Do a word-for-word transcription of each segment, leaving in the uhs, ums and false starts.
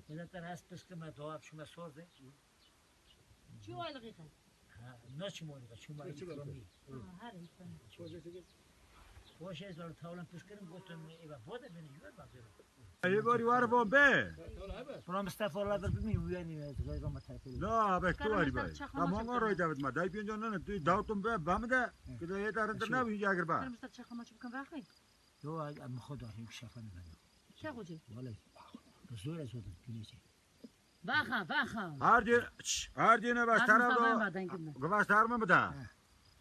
Êza te rast piskirme, dowa çûme soze. Çi waylığı xwe? Ha, ne çûme waylığı, çûme ekonomi. Ha, her ekonomi. Poşe zor tavlan piskirim, gotum eva, bode beni yürü bak. Ê borî war von be. Bro Mustafa, Allah bir bilmiyor, uyanıyor, ez gayet ama terk ediyor. La, bek tu warî bay. Tamam, o roy David ma. Dayı bir önce ne, tu dağıtım be, bamı da, ki de yeter, ne bu yagir ba. Kırmızı çakma çıkın bakayım. Yo, ay, ay, mixo da, him şafa ne bende. Çe xocê? Vallahi, zor ez oldum, güneşe. Vaxa, vaxa. Her din, şş, her din ve Her taraf din da, ben dengim ben. Gıvaş tarım mı da? Ha.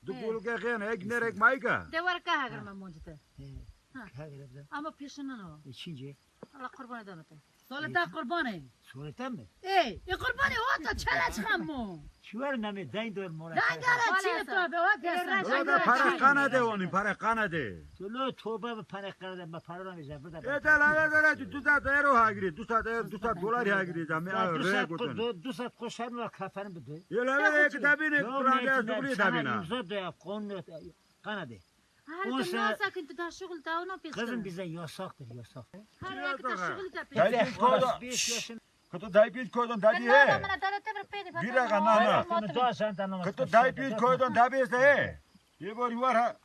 Du He. Gulge gen, ek nerek mayka. De var ka hager ma moncite. He. Ha. Ka hager de. Ama peşinden o. E, çince? Allah kurban edemete. Soleta kurbanê. Soleta mi? Ê, ê kurbanê o ta çela çıkan mı? Çiwer namê dayn dor mora. Dayn dara çi to be, o piyasa. Yo da para kana de onu, para kana de. Lo toba be para kana de, ma para da bize burada. E de la de la tu da de euro hagri, tu sa de, tu sa dolar hagri da me a re gotun. Du saat koşar mı kafanı bide. Ye la ve kitabine Kur'an de zugri da bina. Zor de ya konu kana de. Her gün ne sakin tu da şugul da ona pis. Kızım bize yasaktır, yasak. Her gün da şugul da pis. Dayı bir koydun. Beş yaşın. Kutu dayı bir koydun dayı he. Bir dakika na na. Kutu dayı bir koydun dayı bir he. Bir bor yuvar ha.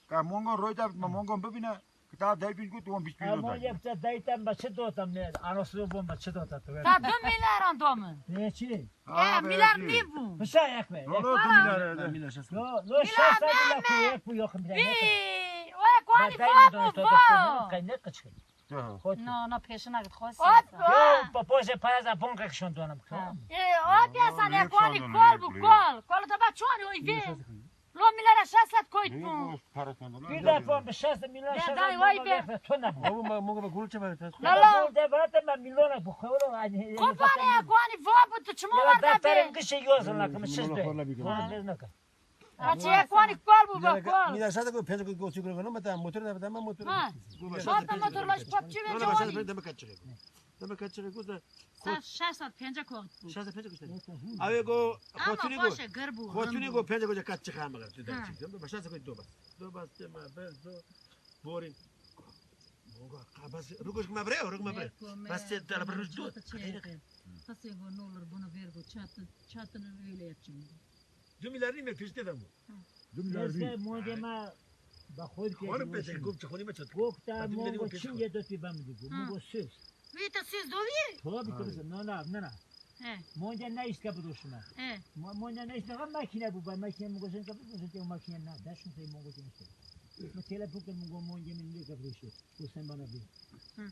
Ka mongon roy da ma mongon bibine. Kutu dayı bir koydun on bir milyon. Ama yapsa dayı tam başı dotam ne? Anası bomba çı dotam. Ta dün milyar an domun. Ne çi? E, milyar ne bu? Hişa ekme. Lo, lo, du milyar ede. Lo, lo, şeş milyar ku, ek bu yok milyar. Bi, o ek wani va bu va. Kayne kıçkın. No, no, peşine git, xos. Yo, pa poje para za bonka kişon donam. E, o piyasa ne kwani kol bu, kol. Kol da ba çoni oy ve. Lo milyara şeş sed koyt bu. Bir defa bir şeş milyar şeş sed. Dayı vay be. Tona bu. Bu ma moga gulçe var. La la. De vate ma milyona bu kol ani. Kopane kwani va bu tu çmo var da be. Benim kişi yozun la kım şiş be. Kol bez naka. Açıya kwani kol bu bak kol. Mina şada ko penco ko çukro no mata motor da da motor. Ha. Şada motor laş papçı ve cevani. Deme kaç çıkıyor. Deme kaç çıkıyor da. Sa şeş sed penca koyt bu. Şeş sed penca koyt. Ave go. Ama xotuni go. Başa gır bu. Xotuni go penca go kaç çıkıyor ama. Başa koyt do bas. Do bas deme bez do. Borin. Mongo, ka bas, rugoş ma bre, rug ma bre. Bas te dala bir ruj do. Hasi go ne olur bunu ver go, çatı, çatını öyle yapacağım. Du milyar değil mi? Pişti de bu. Du milyar değil. Monge ma ba xol ke. Xol pe de gop çxoni ma çat. Gop ta mongo çinge do ti bam di go. Mongo söz. Vita söz do vi? Tabii tabii. No, no, no, no. He. Monca ne iş kapı doşuna? He. Mo-, monca ne iş kapı makine bu, ben makine mi gözün kapı gözün te makine ne? Da şunu say mongo sen işte. Bu telefon ke mongo monca min ne kapı doşu. Bu sen bana bir. Hı.